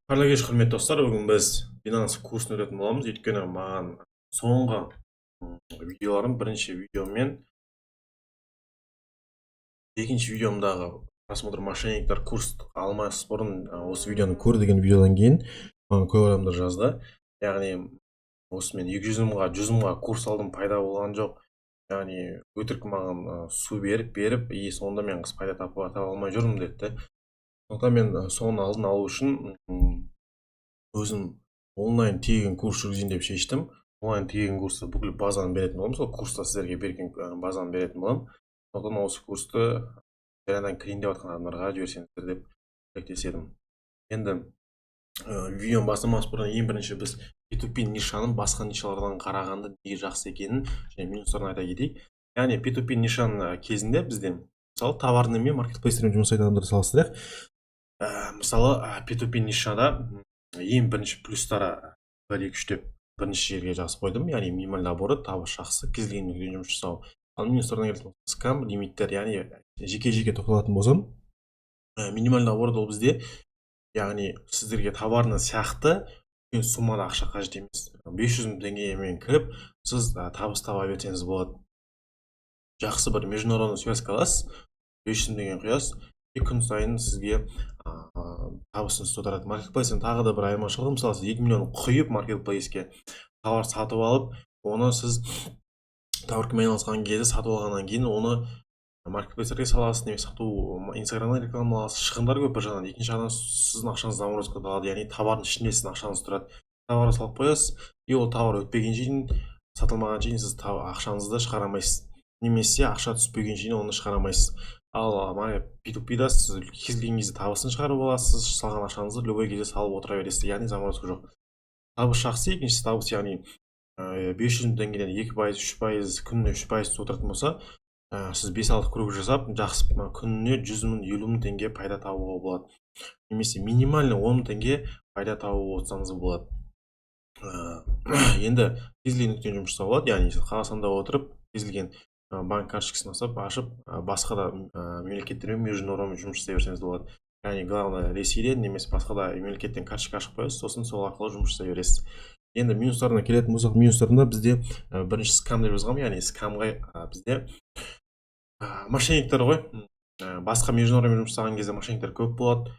Қайырлы кеш, құрметті достар! Бүгін біз Binance курсын өтетін боламыз, өйткені маған соңғы видеоларым, бірінші видеом мен екінші видеомдағы просмотр, мошенниктер курс алмас бұрын осы видеоны көр деген видеодан кейін маған көп адамдар жазды. Яғни осы мен 200 мыңға, 100 мыңға курс алдым, пайда болған жоқ, яғни өтірік маған су беріп беріп и соңында мен пайда таба алмай жүрмін деді де. Сондықтан мен соның алдын алу үшін өзім онлайн тегін курс жүргізейін деп шештім. Онлайн тегін курста бүкіл базаны беретін боламын, сол курста сіздерге берген базаны беретін боламын. Сондықтан осы курсты жаңадан кірейін деп жатқан адамдарға жіберсеңіздер деп тілектес едім. Енді видеоны бастамас бұрын ең бірінші біз P2P нишаның басқа нишалардан қарағанда неге жақсы екенін және минустарын айта кетейік. Яғни P2P нишаның кезінде бізде, мысалы, товарный мен маркетплейстермен жұмыс жасайтын адамдарды салыстырайық. Мысалы, P2P нишада ең бірінші плюстары бір, екі, үш деп бірінші жерге жазып қойдым. Яғни минимальный оборот, табыс жақсы, кез келген нүктеден жұмыс жасау. Ал минустарына келетін болсақ, скам, лимиттер. Яғни жеке жеке тоқталатын болсам, минимальный оборот ол бізде, яғни сіздерге товарный сияқты үлкен суммада ақша қажет емес. 500 мың теңгемен кіріп, сіз табыс таба берсеңіз болады. Жақсы бір международный связка аласыз, 500 мың теңге құясыз и күн сайын сізге табысын түсіп отырады. Маркетплейстен тағы да бір айырмашылығы: мысалы, сіз 2 миллион құйып, маркетплейске товар сатып алып, оны сіз товаркамен айналысқан кезде сатып алғаннан кейін оны маркетплейстерге саласыз немесе сату, Инстаграмнан реклама аласыз, шығындар көп бір жағынан. Екінші жағынан, сіздің ақшаңыз заморозкада қалады, яғни товардың ішінде сіздің ақшаңыз тұрады. Товарға салып қоясыз и ол товар өтпеген шейін, сатылмаған шейін сіз ақшаңызды шығара алмайсыз немесе ақша түспеген шейін оны шығара алмайсыз. Ал P2P-да сіз кез келген кезде табысын шығарып аласыз, салған ақшаңызды любой кезде салып отыра бересіз, яғни заморозка жоқ, табыс жақсы. Екіншісі табыс, яғни 500 мың теңгеден 2%, 3%, күніне 3% түсіп отыратын болса, сіз бес алты круг жасап, жақсы күніне 100 мың, 50 мың теңге пайда табуға болады немесе минимальный 10 мың теңге пайда тауып отырсаңыз болады. Енді кез келген нүктеден жұмыс жасауға болады, яғни сіз Қазақстанда отырып, кез келген банк карточкасын ашып, басқа да мемлекеттермен международный жұмыс жасай берсеңіз болады. Яғни главное, Ресейден немесе басқа да мемлекеттен карточка ашып қоясыз, сосын сол арқылы жұмыс жасай бересіз. Енді минустарына келетін болсақ, минустарында бізде бірінші скам деп жазғанмын. Яғни скамға бізде мошенниктер ғой. Басқа международный жұмыс жасаған кезде мошенниктер көп болады,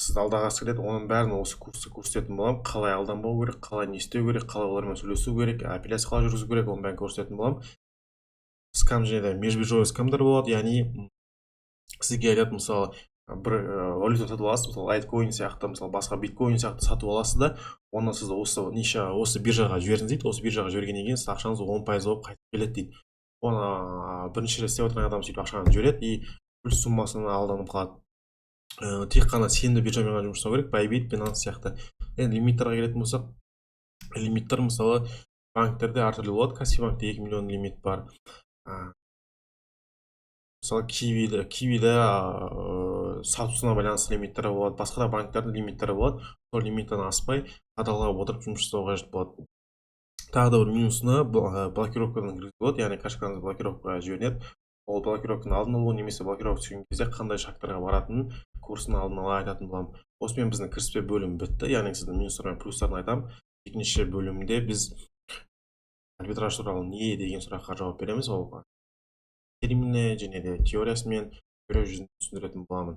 сізді алдағысы келеді. Оның бәрін осы курста көрсететін боламын: қалай алданбау керек, қалай не істеу керек, қалай олармен сөйлесу керек, апелляция қалай жүргізу керек, оның бәрін көрсететін боламын. Скам және де межбиржевой скамдар болады. Яғни сізге айтады, мысалы, бір валюта сатып аласыз, мысалы, лайткоин сияқты, мысалы, басқа биткоин сияқты сатып аласыз да, оны сіз осы ниша, осы биржаға жіберіңіз дейді. Осы биржаға жібергеннен кейін сіз ақшаңыз 10% болып қайтып келеді дейді. Оны бірінші рет істеп отырған адам сөйтіп ақшаны жібереді и бүкіл суммасына алданып қалады. Тек қана сенімді биржамен ғана жұмыс жасау керек, Bybit, Binance сияқты. Енді лимиттарға келетін болсақ, лимиттер, мысалы, банктерде әртүрлі болады. Каспи банкте 2 миллион лимит бар. Мысалы, Кивиде статусына байланысты лимиттер болады, басқа да банктердің лимиттері болады. Сол лимиттен аспай, қадағалап отырып жұмыс жасау қажет болады. Тағы да бір минусына блокировкадан кіргізуге болады, яғни карточкаңыз блокировкаға жіберіледі. Ол блокировканың алдын алу немесе блокировка түскен кезде қандай шагтарға баратынын курстың алдын ала айтатын боламын. Осымен біздің кіріспе бөлім бітті, яғни сіздің минустар мен плюстарын айтамын. Екінші бөлімде біз арбитраж туралы не деген сұраққа жауап береміз, ол термині және де теориясымен теория жүзінде түсіндіретін боламын.